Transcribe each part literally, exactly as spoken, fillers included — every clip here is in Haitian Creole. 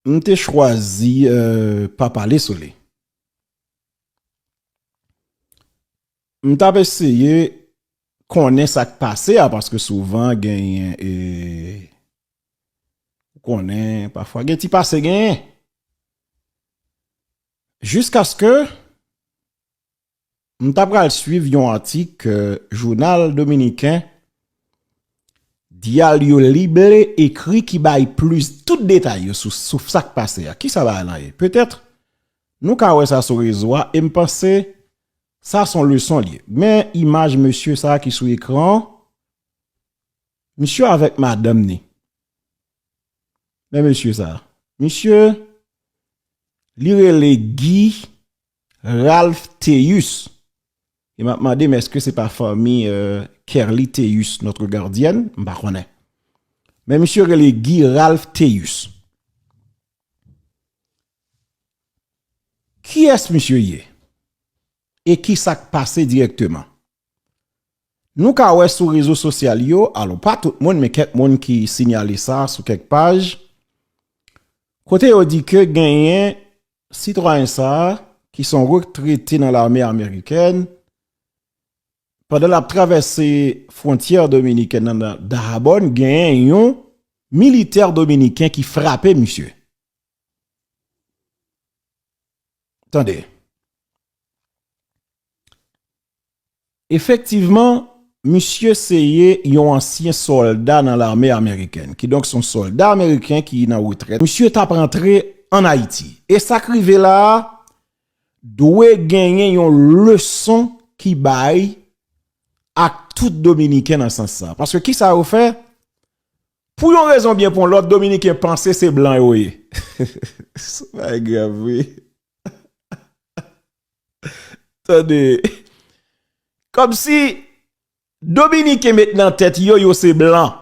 m te chwazi, euh, pa pale sou li. M t ap eseye konnen sa k pase a, paske souvan genyen, e, ou konnen, pafwa gen ti pase genyen. Jiskaske m ta pral swiv yon atik, euh, jounal dominiken Diario Libre ekri ki bay plis tout detay yo sou, sou sa k pase a. Kisa bagay lan ye? Petèt, nou ka wè sa sou rezo a, e m panse sa s on leson l ye. Men imaj mesye sa a ki sou ekran an, misye avèk madanm ni. Men mesye sa a. Misye, li rele Guy Ralph Théus. E m ap mande m èske se pa fanmi, euh, Kerly Théus, notre gardienne? M pa konnen. Men misye rele Guy Ralph Théus. Kiyès misye ye? E kisa k pase dirèkteman? Nou ka wè sou rezo sosyal yo, alò pa tout moun, men kèk moun ki siyale sa sou kèk paj, kote yo di ke genyen sitwayen sa a, ki s on retrete nan lame amerikèn, pandan l ap travèse fwontyè dominikèn nan Da-, Dajabòn, genyen yon militè dominiken ki frape misye. Tande. Efektivman, misye se ye yon ansyen sòlda nan lame amerikèn, kidonk s on sòlda ameriken ki nan retrèt. Misye t ap rantre ann Ayiti. E sa k rive la a, dwe genyen yon leson ki bay ak tout Dominiken nan sans sa. Paske kisa yo fè? Pou yon rezon byen pou yon lòt, Dominiken panse se blan yo ye. Sa pa grav, wi. Tande. Kòmsi Dominiken met nan tèt yo, yo se blan.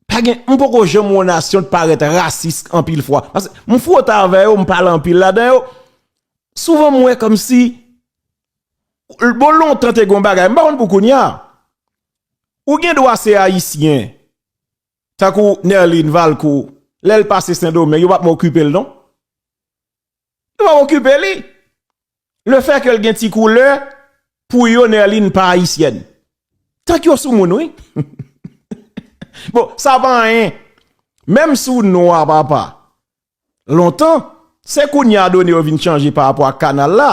Pa gen, m poko janm wè yon nasyon t parèt rasis anpil fwa. Paske m fwote avè yo, m pale anpil ladan yo. Souvan m wè kòmsi, bon, lontan te gen yon bagay, m pa konn pou kounye a. Ou gen dwa se ayisyen, tankou Nerline Valcourt, lè l pase Sendomeng, yo p ap okipe l non. Yo p ap okipe li. Lefètke l gen ti koulè, pou yo, Nerline pa ayisyèn. Tank yo sou moun, wi. Bon, sa pa anyen. Menm si w nwa, papa. Lontan, se kounye a done yo vin chanje pa rapò ak kanal la.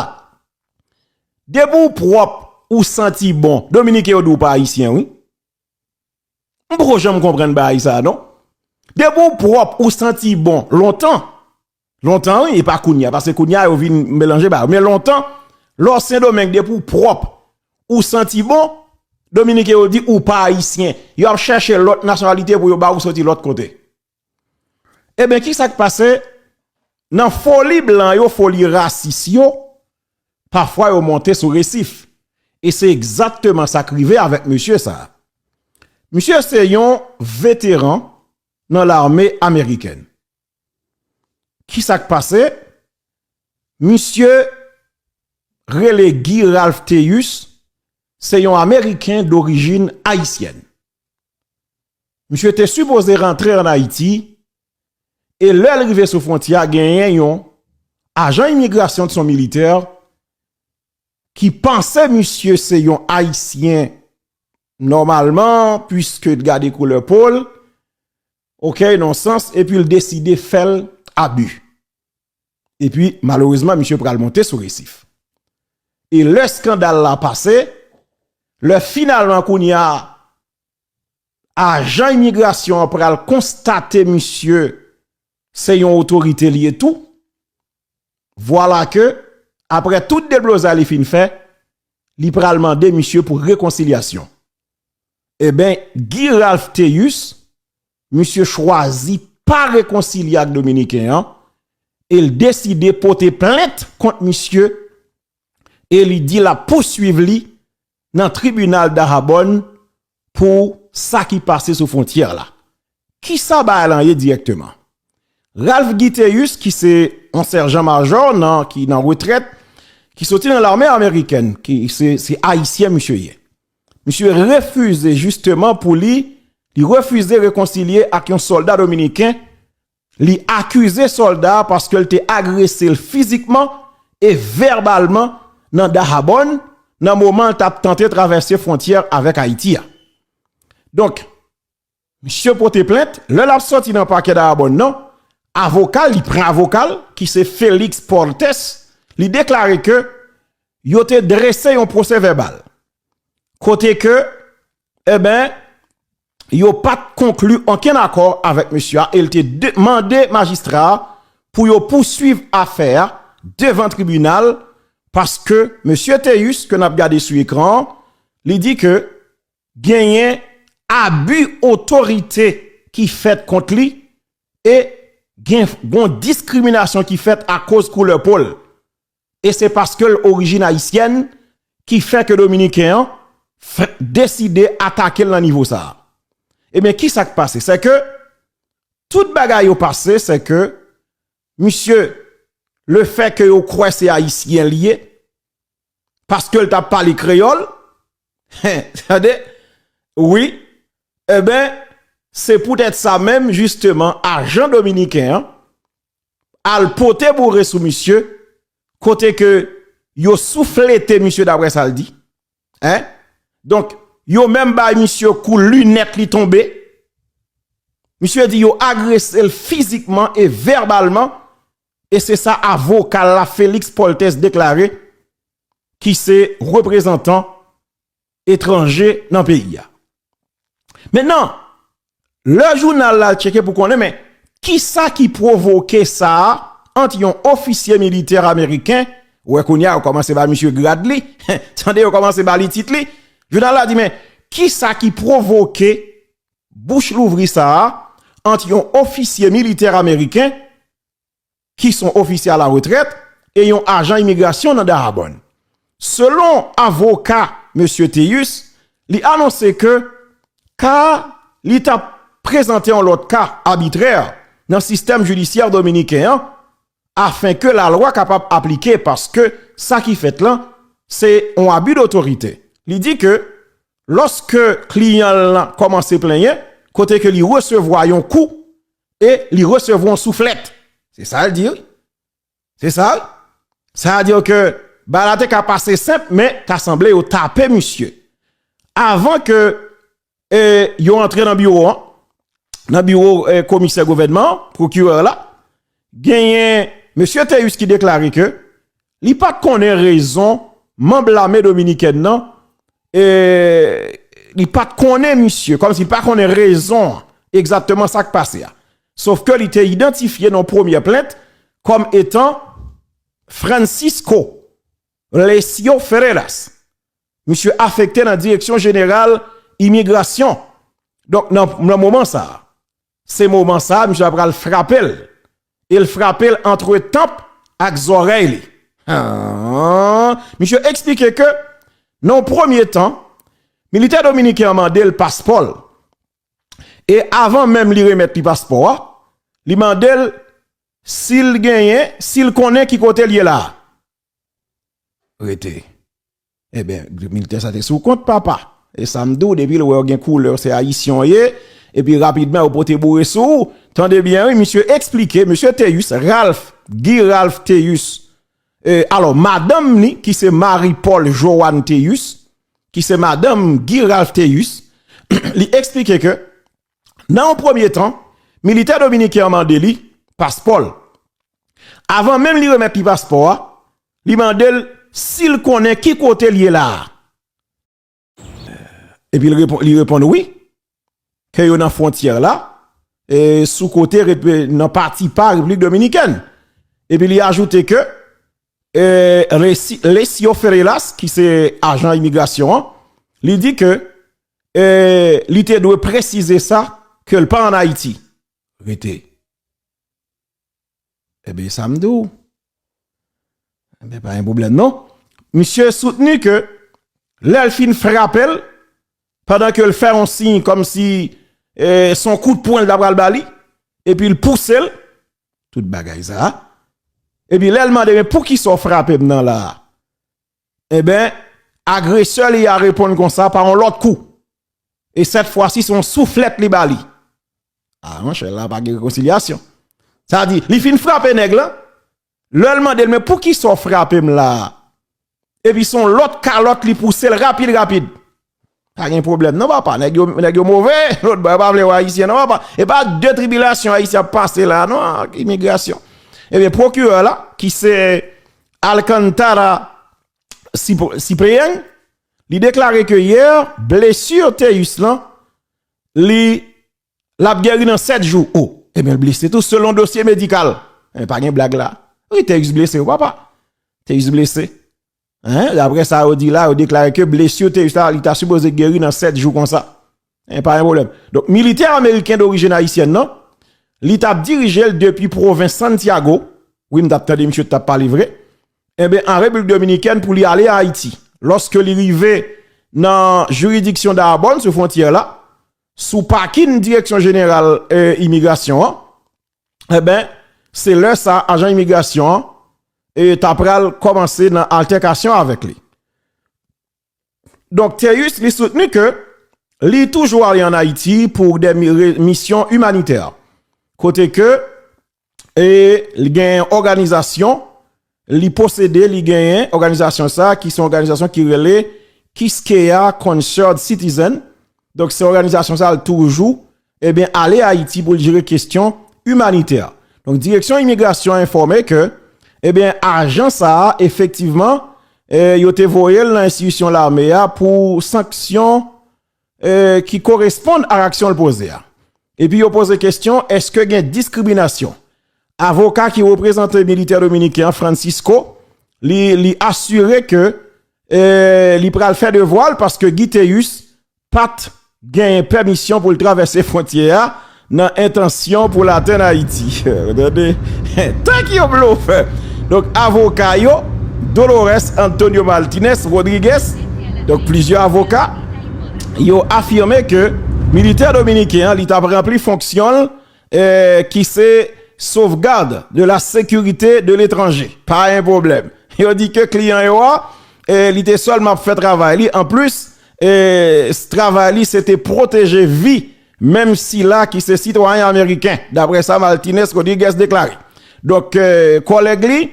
Depi w pwòp, ou santi bon, Dominiken yo di w pa ayisyen, wi. M poko janm konprann bagay sa a, non. Depi w pwòp, ou santi bon, lontan. Lontan, wi, e pa kounye a, paske kounye a, yo vin melanje bagay. Men lontan, lè w Sendomeng, depi w pwòp, ou santi bon, Dominiken yo di ou pa ayisyen. Yo ap chèche lòt nasyonalite pou yo ba ou soti lòt kote. Ebyen, kisa k pase? Nan foli blan yo, foli rasis yo, pafwa yo monte sou resif. E se egzakteman sa k rive avèk mesye sa a. Misye se yon veteran nan lame amerikèn. Kisa k pase? Misye rele Guy Ralph Théus, se yon Ameriken dorijin ayisyèn. Misye te sipoze rantre ann Ayiti, e lè l rive sou fwontyè a, genyen yon ajan imigrasyon ki s on militè ki panse misye se yon Ayisyen nòmalman, piske l gade koulè po l, oke, nan sans, epi l deside fè l abi. Epi, malerezman, misye pral monte sou resif. E lè eskandal la pase, lè finalman kounye a, ajan imigrasyon an pral konstate misye se yon otorite li ye tou, vwala ke, apre tout deblozay li fin fè, li pral mande misye pou rekonsilyasyon. Ebyen, Guy Ralph Théus, misye chwazi pa rekonsilye ak Dominiken an, e l deside pote plent kont misye, e li di l ap pouswiv li nan tribinal Dajabòn pou sa ki pase sou fwontyè la. Kisa bagay lan ye dirèkteman? Ralph Guy Théus, ki se yon sèjan majò nan, ki nan retrèt, ki soti nan lame amerikèn, ki se, se ayisyen misye ye. Misye refize jisteman pou li, li refize rekonsilye ak yon sòlda dominiken Li akize sòlda a paske l te agrese l fizikman e vèbalman nan Dahabòn, nan moman l t ap tante travèse fwontyè avèk Ayiti a. Donk, misye pote plent, lè l ap sòti nan pakè Dahabòn nan, avoka l, li pran avoka l, ki se Félix Portes, li deklare ke yo te drese yon pwosè vèbal. Kote ke, eben, yo pa t konkli okenn akò avèk misye a, e l te de- mande majistra a pou yo pouswiv afè a devan tribinal, paske mesye Théus, ke n ap gade sou ekran an, li di ke genyen abi otorite ki fèt kont li e gen gon diskriminasyon ki fèt akoz koulè po l. E se paske l orijin ayisyèn ki fè ke Dominiken an fè- deside atake l nan nivo sa a. Ebyen, ki sa k pase? Se ke tout bagay yo pase, se ke misye, lefè ke yo kwè se ayisyen li ye, paske l t ap pale kreyòl, tande, wi, eben, se poutèt sa menm, jisteman, ajan dominiken an al pote boure sou misye, kote ke yo souflete misye, daprè sa l di. Hein? Donk, yo menm bay misye kou, linèt li tonbe. Misye di yo agrese l fizikman e vèbalman. E se sa avoka l la, Félix Portes, deklare, ki se reprezantan etranje nan peyi a. Mentnan, lè jounal la tcheke pou konnen, men kisa ki pwovoke sa a ant yon ofisye militè ameriken, ou wè kounye a, yo kòmanse ba misye grad li, tande, yo kòmanse ba li tit li. Jounal la di, men kisa ki pwovoke bouch louvri sa a ant yon ofisye militè ameriken ki se yon ofisye a la retrèt, e yon ajan imigrasyon nan Dahabòn. Selon avoka mesye Théus, li anonse ke ka a, li t ap prezante yon lòt ka abitrè nan sistèm jidisyè dominiken an, afenke lalwa kapab aplike, paske sa ki fèt lan, se yon abi dotorite. Li di ke lòske kliyan l lan kòmanse plenyen, kote ke li resevwa yon kou, e li resevwa yon souflèt. Se sa l di, wi. Se sa, wi. Sa vle di ke bagay la te ka pase senp, men ta sanble yo tape misye. Avan ke, e, yo antre nan biwo an, nan biwo, e, komisè gouvènman an, pwokirè la, genyen mesye Théus ki deklare ke li pa t konnen rezon manm lame dominikèn nan, e, li pa t konnen misye, kòmsi li pa konnen rezon egzakteman sa k pase a. Sòf ke li te idantifye nan premyè plent kòm etan Francisco Lecio Ferreras. Misye afekte nan Direksyon Jeneral Imigrasyon. Donk, nan, nan moman sa a, se moman sa a, misye ap pral frape l. E l frape l antre tanp ak zòrèy li. Ah, misye eksplike ke, nan yon premye tan, militè dominiken an mande l paspò l. E avan menm li remèt li paspò a, li mande l si l genyen, si l konnen ki kote l ye la a. Rete. Ebyen, militè sa te sou kont, papa. E sa m di w, depi l wè w gen koulè, se ayisyen w ye, epi rapidman, yo pote boure sou ou. Tande byen, wi, misye eksplike, mesye Théus, Ralph, Guy Ralph Théus. E, alò, madanm ni, ki se Marie Paul Joanne Théus, ki se madanm Guy Ralph Théus, li eksplike ke, nan yon premye tan, militè dominiken an mande li paspò l. Avan menm li remèt li paspò a, li mande l si l konnen ki kote l ye la a. Epi l reponn, li reponn wi, ke yo nan fwontyè la, e sou kote rep- nan pati pa Repiblik Dominikèn. Epi li ajoute ke, e, Resi- Lesio Ferreras, ki se ajan imigrasyon an, li di ke, e, li te dwe presize sa, ke l pa ann Ayiti. Rete. Ebyen, sa m di w. Ebyen, pa gen pwoblèm, non. Misye soutni ke lè l fin frape l, pandan ke l fè yon siy kòmsi, e, se yon kout pwen l ta pral ba li, epi l pouse l, tout bagay sa a. Epi lè l mande, men poukisa w frape m nan la a? Ebyen, agresè li a reponn konsa pa yon lòt kou. E sèt fwa si, se yon souflèt li ba li. A, monchè, la pa gen rekonsilyasyon. Sa di, li fin frape nèg lan. Lè l mande l, men poukisa w frape m la a? Epi se yon lòt kalòt li pouse l rapid, rapid. Pa gen pwoblèm non, papa. Nèg yo, nèg yo move, lòt bò yo pa vle wè Ayisyen non, papa. E pa de tribilasyon Ayisyen ap pase la non, ak imigrasyon. Ebyen, pwokirè la, ki se Alcantara Cip- Ciprian, li deklare ke yè, blesi Teus lan, li, l ap geri nan sèt jou. O, ebyen, l blese tou, selon dosye medikal. E pa gen blag la. Wi, Teus blese, wi, papa. Teus blese. Hein? Daprè sa yo di la, yo deklare ke blesi Teus la, li ta sipoze geri nan sèt jou konsa. E pa gen pwoblèm. Donk, militè ameriken dorijin ayisyèn nan, li t ap dirije l depi pwovens Santiago. Wi, m t ap tande misye t ap pale vre. Enben, an Repiblik Dominikèn pou li ale Ayiti. Lòske li rive nan jiridiksyon Dahbonne, sou fwontyè la, sou pakin Direksyon Jeneral, eh, Imigrasyon an, enben, se lè sa, ajan imigrasyon an, eh, ta pral kòmanse nan altèkasyon avèk li. Donk, Teus, li soutni ke li toujou ale ann Ayiti pou de mi- re- misyon imanitè. Kote ke, e, li gen òganizasyon, li posede, li genyen òganizasyon sa, ki se yon òganizasyon ki rele Quisqueya Concerned Citizen. Donk, se òganizasyon sa, l toujou, ebyen, ale Ayiti pou l jere kesyon imanitè. Donk, Direksyon Imigrasyon enfòme ke, ebyen, ajan sa a, efektivman, e, yo te voye l nan enstitisyon lame a pou sanksyon, e, ki koresponn ak aksyon l poze a. Epi yo poze kesyon, èske gen diskriminasyon? Avoka ki reprezante militè dominiken an, Francisco, li, li asire ke, e, li pral fè devwa l paske Guy Teus pa t genyen pèmisyon pou l travèse fwontyè a nan entansyon pou l atenn Ayiti. Tande? Tank yo blofè. Donk, avoka yo, Dolores Antonio Martinez Rodriguez, donk, plizyè avoka, yo afime ke militè dominiken an, li t ap ranpli fonksyon l, eh, ki se sauvegarde de la sécurité de l'étranger. Pa gen pwoblèm. Yo di ke kliyan yo a, eh, li te sèlman ap fè travay li. Anplis, eh, s- travay li, se te pwoteje vi menm sila ki se sitwayen ameriken, daprè sa Martinez Rodriguez deklare. Donk, eh, kòlèg li,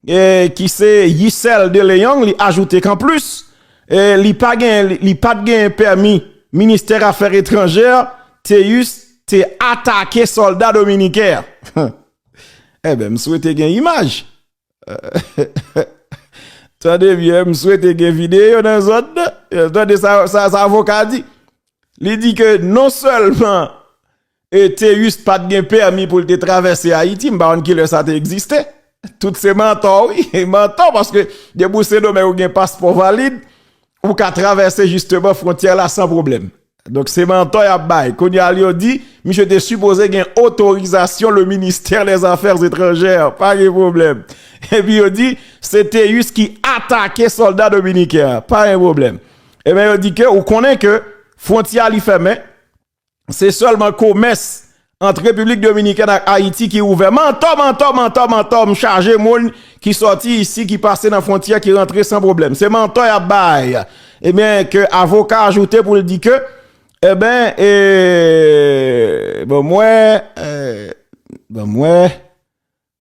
eh, ki se Yicel de Leon, li ajoute ke anplis, eh, li pa gen, li, li pa t gen pèmi Ministè Afè Etranjè, Teus te atake sòlda dominiken an. Enben, m swete gen imaj. Tande byen, m swete gen videyo nan zòn nan. Tande sa, sa, sa avoka a di. Li di ke non sèlman, e, Teus pa t gen pèmi pou l te travèse Ayiti, m pa konn kilè sa te egziste. Tout se mantò, wi, mantò, paske depi w Sendomeng ou gen paspò valid, ou ka travèse jisteman fwontyè la san pwoblèm. Donk, se mantò y ap bay. Kounye a, yo di, misye te sipoze gen otorizasyon le ministère des Affaires étrangères. Pa gen pwoblèm. Epi yo di, se Teus ki atake sòlda dominiken an. Pa gen pwoblèm. Ebyen, yo di ke, ou konnen ke fwontyè a li fèmen, se sèlman komès ant Repiblik Dominikèn ak Ayiti ki ouvè. Mantò, mantò, mantò, mantò, m chaje moun ki sòti isi, ki pase nan fwontyè, ki rantre san pwoblèm. Se mantò y ap bay. Ebyen, ke avoka ajoute pou l di ke, ebyen, e, bon, mwen, e, bon, mwen,